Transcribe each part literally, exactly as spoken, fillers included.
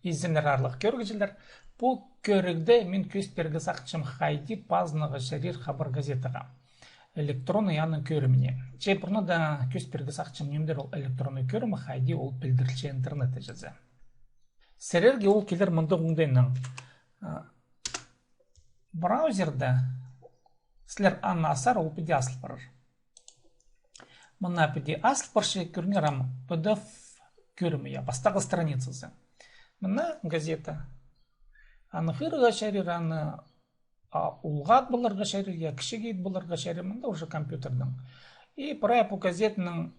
Изеннер, аарлығ кӧрігҷілер. Пу кӧрігде мин кӧзіт пирерге сағынчам, хайди пазынарға чарир «Хабар» газетаға. Электронный аның кӧріміне. Че пурнада кӧзіт пирерге сағынчам, нимедір ол электронный кӧрімі, хайди ол пілдірілче интернетте чізе. Сірерге ол килер мындағ оңдайнаң. А, браузерде сірер аны азар, ол піди азыл парар. Мына піди азыл парча, кӧріңер, ам PDF кӧрімі, я, пастағы страницазы. Мына газета. Аны хығырарға чарир, аны, а, улуғ ат поларға чарир, я, кічіг ат поларға чарир, мында уже компьютернің. И прай пу газетаның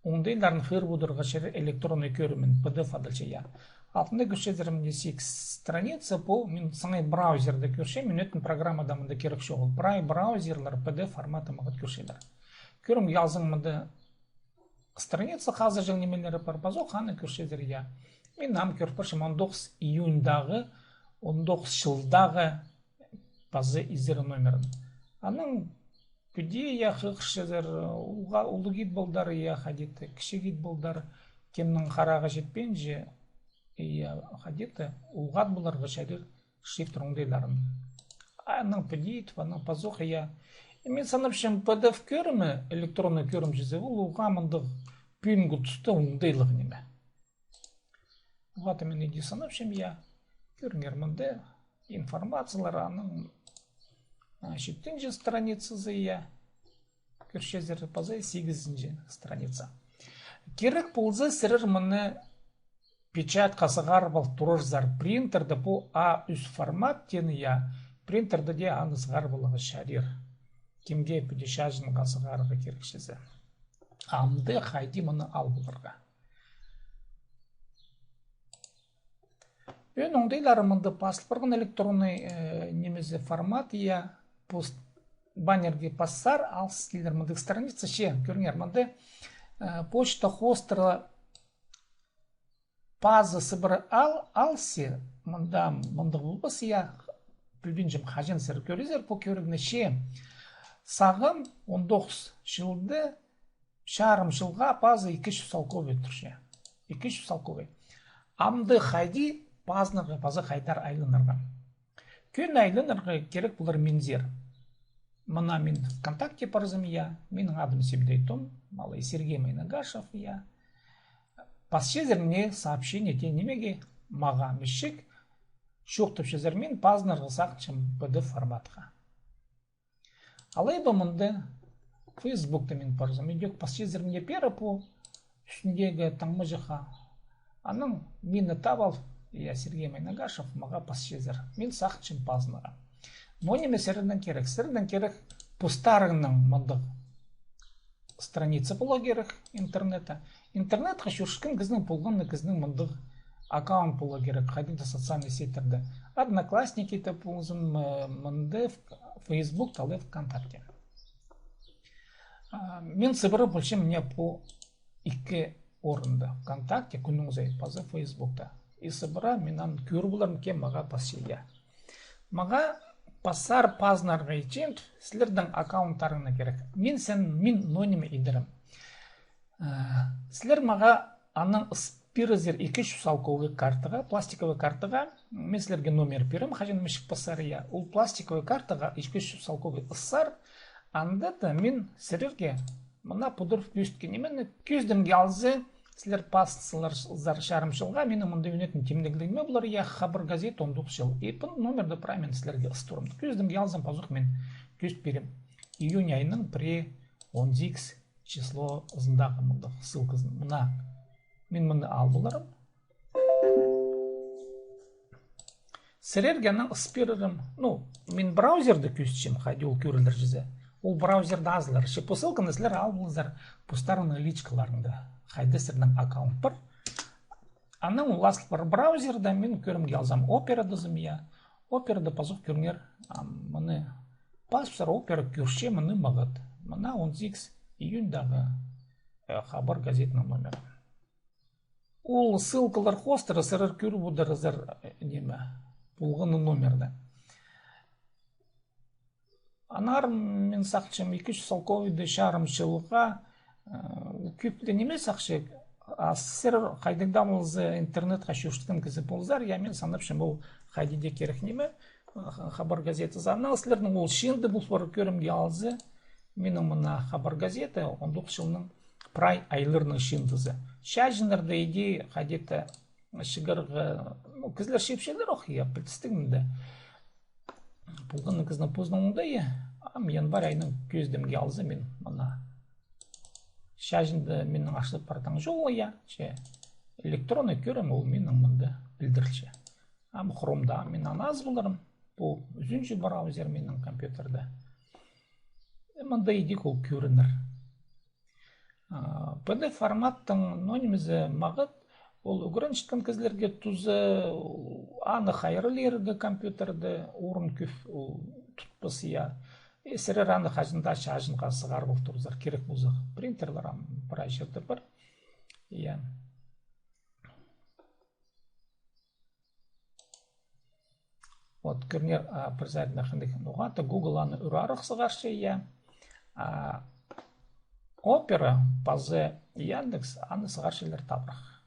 оңдайларын хығырып одырарға чарир электронный кӧрімін, PDF адалча, я. Алтында кӧрчезер, мында сигіс страница, пу мин саңай браузерде кӧрчем, мин ӧткен программада мында кирек чоғыл. Прай браузерлер PDF форматы маңат кӧрчелер. Кӧрімге алзаң, мында страница хазыҷаң нимелері пар, пазох аны кӧрчезер, я. Мин ам кӧр парчам он тоғыс июньдағы, он тоғыс чылдағы паза изер номерін. Анаң піди, я, хығырчазар, улуғ, улуғ ит полдар, я, хайди-да, кічіг ит полдар, кемнің харағы читпинче, я, хайди-да, улуғ ат поларға чарир шрифт оңдайларын. Анаң піди ит, анаң пазох, я. И мин санапчам, PDF кӧрімі, электронный кӧрім чізе, ол уғаа мындағ пӱӱнгі туста оңдайлығ ниме. Вот, мин иди санапчам, я. Кӧріңер, мында информациялар, аның, а, читінҷі страницазы, я. Кӧрчезер, паза сигізінҷі страница. Кирек полза, сірер мыны печатьха сығарып ал турарзар принтерде, пу А ӱс формат теені, я, принтерде дее аны сығарып аларға чарир. Кемге піди чазынға сығарарға кирек чізе. Амды хайди мыны ал поларға. Ӧӧн оңдайлары мында пазыл парған электронный, э, нимезі, формат, я, пос-, баннерге пассар, алыс килер мындағ страница, че, кӧріңер, мында, э, почта хостыра пазы сыбыра ал, алыс, мында мындағ полбас, я, пілбинчем, хаҷан сірер кӧрерзер пу кӧрігні, че, сағам он тоғыс чылда чарым чылға пазы ікі чӱс салковай турча. Ікі чӱс салковай. Амды хайди пазынарға, паза хайдар айланарға. Кӧні айланарға кирек полар минзер. Мына мин ВКонтакте парзам, я, минің адым Сибдей Том, малай Сергей Майнагашев, я. Пасчазар мына сообщение, теен нимеге, мағаа мічік, чоохтапчазар, мин пазынарға сағынчам PDF форматха. Алай ба мында Фейсбукта мин парзам, идӧк пасчазар мына пеер пу ӱстӱндегі таңмаҷахха. Анаң мині таап ал, я, Сергей Майнагашев, мағаа пасчазар. Мин сағынчам пазынарға. Но ниме сірердең кирек? Сірердең кирек постарыңның мындағ страница поларға кирек интернетте. Интернетке чӧрчеткен кізінің полған на, кізінің мындағ аккаунт поларға кирек, хайдағ-да социальный сетьтерде. Одноклассники тіп ползын, м-, мында в-, Фейсбукта, алай ВКонтакте. А, мин сыбыра полчам мына пу ікі орында. ВКонтакте, кӱннің сай, паза Фейсбукта. И сыбыра мин аны кӧр поларым, кем мағаа пасча, я. Мағаа пассар, пазынарға итчең, сірернің аккаунттарыңны кирек. Мин сен, мин ноо ниме идерем. Э, сірер мағаа анаң ыс пирерзер ікі чӱс салковай картаға, пластиковай картаға. Мин сірерге номер пирем, хаҷан мічік пассар, я. Ол пластиковай картаға ікі чӱс салковай ыссар, анда даа мин сірерге мына пудур пӧзіткен нимені кӧзідімге алза, сірер пазынзар чарым чылға, минің мында ӧнетін тимдегліг ниме полар, я, «Хабар» газет, он тоғыс чыл. И пу номерді прай мин сірерге ыс турам. Кӧзідімге алзам, пазох мин кӧзіт пирем. Июнь айының пірее, он сигіс число ызындағы мындағ ссылказын. Мына мин мыны ал поларым. Сірерге анаң ыс пирерім. Ну, мин браузерді кӧзітчем, хайди ол кӧрілер чізе. Ол браузерде азылар. Че пу ссылканы сірер ал ползар постарыңның личкаларыңда, хайда сірернің аккаунт пар. Анаң ол азыл пар браузерде, мин кӧрімге алзам Opera тізім, я. Opera-да пазох кӧріңер, ам, мыны пазыпсар, Opera кӧрче мыны маңат. Мына он сигіс июньдағы, э, «Хабар» газетаның номері. Ол ссылкалар хоостыра сірер кӧр поларзар, э, ниме, полған на номерні. Аннаңар мин сағынчам, ікі чӱс салковайда чарым чылға, э, кӧп ле ниме сағынчам, А сірер хайдағ даа полза интернетке чӧрчеткен кізі ползар, я, мин санапчам, ол хайди даа кирек ниме, ха-, Хабар газетазы. Анаң сірернің ол чыынды пу пар кӧрімге алза, минің мына Хабар газета, он тоғызынҷы чылның прай айларының чыындызы. Чачыннарда иди хайди-да чығарға, ну, кізілер чыыпчалар ох, я, пілдістіг мында. Полған кізінің позының оңдайы, ам январь айның кӧзідімге алза, мин мына чачында минің аслап парған чолы, я, че электронный кӧрім ол минің мында пілдірілче. Ам хромда мин аны ас поларым. Пу ӱзінҷі браузер минің компьютерде. Мында идӧк ол кӧрінер. А, П Д Ф форматтың, ну, нимезі мағат, ол ӱгренчеткен кізілерге туза, аны хайраллирға компьютерде орын кӧп, ол тутпас, я. Э, сірер аны хаҷан даа чачынға сығарып ал турзар, кирек полза. Принтерлер ам прай чирде пар. Я. Вот, кӧріңер, а, пір саринаң хынығ ноға-да, Google аны ӱр арах сығарча, я. А Opera паза Яндекс аны сығарчалар табырах.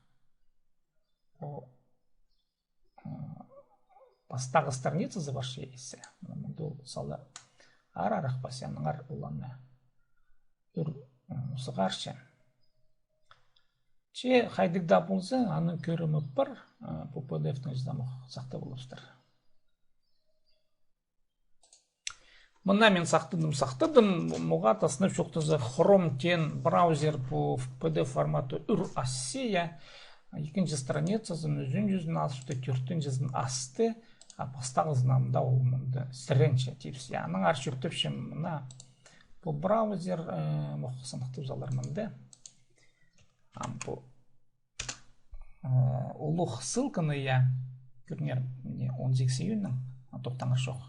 О, а, пастағы страницазы парча иссе. Мында ол сала аар арах пасча, аннаңар ол аны ӱр, м, сығарча. Че хайдағ даа полза, аның кӧрімі пар, а, пу П Д Ф-тің чазамох сахтап алыбыстыр. Мына мин сахтадым, сахтадым, мағаа тастап чоохтаза, Chrome теен браузер пу П Д Ф форматты ӱр асча, я. Ікінҷі страницазын, ӱзінҷізін асты, тӧртінҷізін асты, а пастағызын ам даа ол мында сіренче тіпче. Аннаңар чӧптепчем, мына пу браузер, э, мох сыныхтап салар мында. Ам пу, э, улуғ ссылканы, я, кӧріңер, мына он сигіс июньның, а, тохтаңар чох.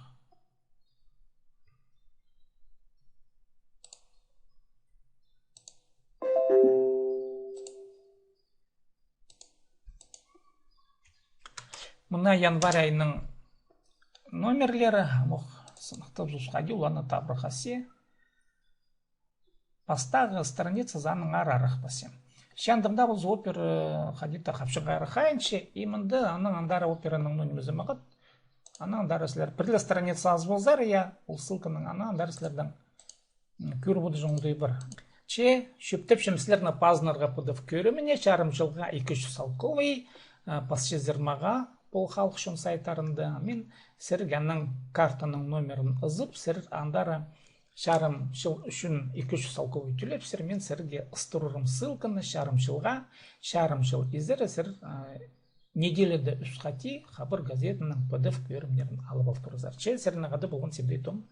Мына январь айның номерлері, мох сыныхтап, зусхади уланы табырах асча. Пастағы страницазы аннаңар арах пасча. Чандығ даа полза Opera, э, хайди-да хапчығ арах хайынча, и мында аның андар Operaның, ну, нимезі мағат. Анаң андар сірер пір ле страница ас ползар, я, ол ссылканың, анаң андар сірернің, м, кӧріп одырҷаң оңдай пар. Че, чӧптепчем сірерні пазынарға П Д Ф кӧріміне, чарым чылға ікі чӱс салковай, а, пасчазар мағаа, пу Халых чон сайттарында. Мин сірерге аның картаның номерін ызып, сірер андар чарым чыл ӱчӱн ікі чӱс салковай тӧлепсер, мин сірерге ыстырарым ссылканы чарым чылға, чарым чыл изере сірер, а, неделяда ӱс хати Хабар газетаның П Д Ф кӧрімнерін алып ал турзар. Че сірернең хада полған Сибдей Том.